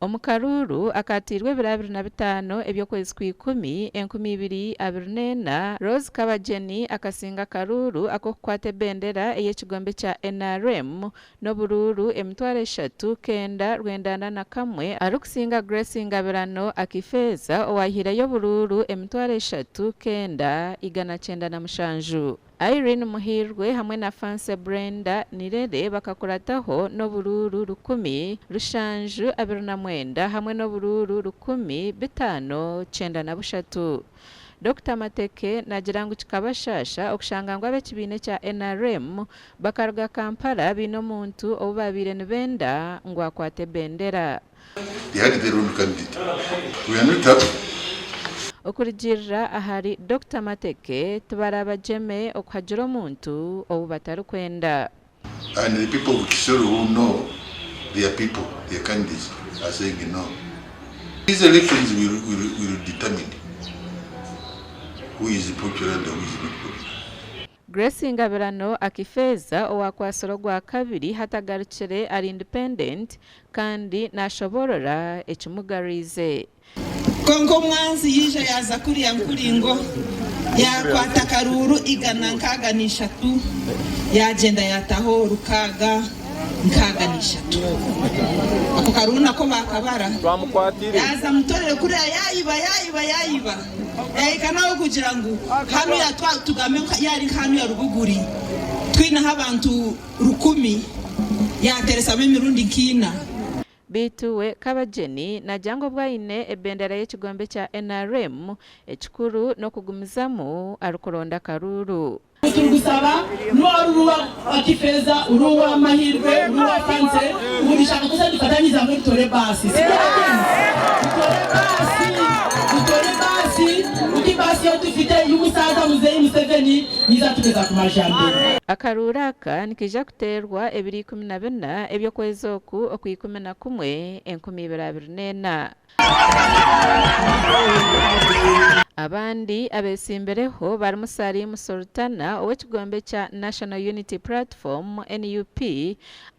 Omu karuuru akaateirwe ebiro 25 eby'okwezi kwa ikumi 2024, Rose Kabagyeni akasinga akaruuru ak'okukwata ebendera ey'ekigombe kya NRM n'oburuuru 3991 arikusinga Grace Ngabirano Akifeza owaahiireyo oburuuru 3997. Irene Muhirwe hamwe na Fancy Brenda Nirere bakakurataho n'oburuuru 1729 hamwe n'oburuuru 1593. Dokita Mateke naagira ngu kikabashaasha okushanga ngu ab'ekibiina ekya NRM bakaruga Kampala baine omuntu ou baabaire nibenda ngu akwate ebendera. They had their own candidate. We are not happy. Okurugiirira ahari Dokita Mateke, tibarabagyeme okuhagira omuntu ou batarikwenda. And the people of Kisoro who know their people, their candidates, are saying no. These elections will, will, will determine who is popular and who is not popular. Grace Ngabirano Akifeza owakwatsire ogwa kabiri hati agarukire ari independent kandi nashoboorora ekimugarwize. Kwonka omwanzi yaija yaaza kuriya nkuringo, yaakwata akaruuru 163, yaagyenda yaataho 663. Ako karuuru nako baakabara, yaaza Mutorere kuriya yaayiba, yaayiba, yaayiba, yaahika n'ahokugira ngu hanuya tugambe yaari nka hanuya Rubuguri twineho abantu 1000, yaateresamu emirundi nk'eina. Beitu we Kabagyeni naagira ngu obu aine ebendera y'ekigombe kya NRM, ekikuru n'okugumizamu arikuronda akaruuru. Turigusaba n'ori uwa Akifeza, uri uwa Mahirwe, uri uwa Fancy, ngu nishaka twese dufatanyize hamwe dutore baasi. Sibyo bagyenzi? Dutore baasi, dutore baasi, kuko ibaasi eyi tufite y'omusaza Muzeyi Museveni niiza kutugeza ku majambere. Akaruuru aka nikaija kuteerwa ebiro 14 eby'okwezi oku okwa 11 2024. Abandi abeetsimbireho barimu Salim Sultana ow'ekigombe kya National Unity Platform, NUP,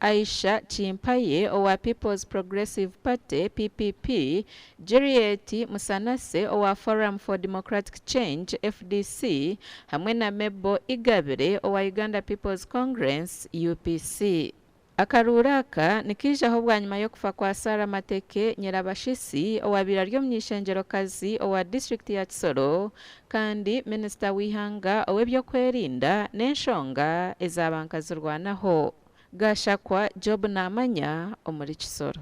Aisha Chimpaye owa People's Progressive Party, PPP, Juliet Musanase owa Forum for Democratic Change, FDC, hamwe na Mebo Igabire owa Uganda People's Congress, UPC. Akaruuru aka nikaijaho bwanyima y'okufa kwa Sarah Mateke Nyirabashisi owabaire ari omuny'eishengyerokazi owa disiturikiti ya Kisoro kandi minisita w'eihanga ow'ebyokwerinda n'enshonga ezaaba nkazirwanaho. Gashakwa Job Namanya omuri Kisoro.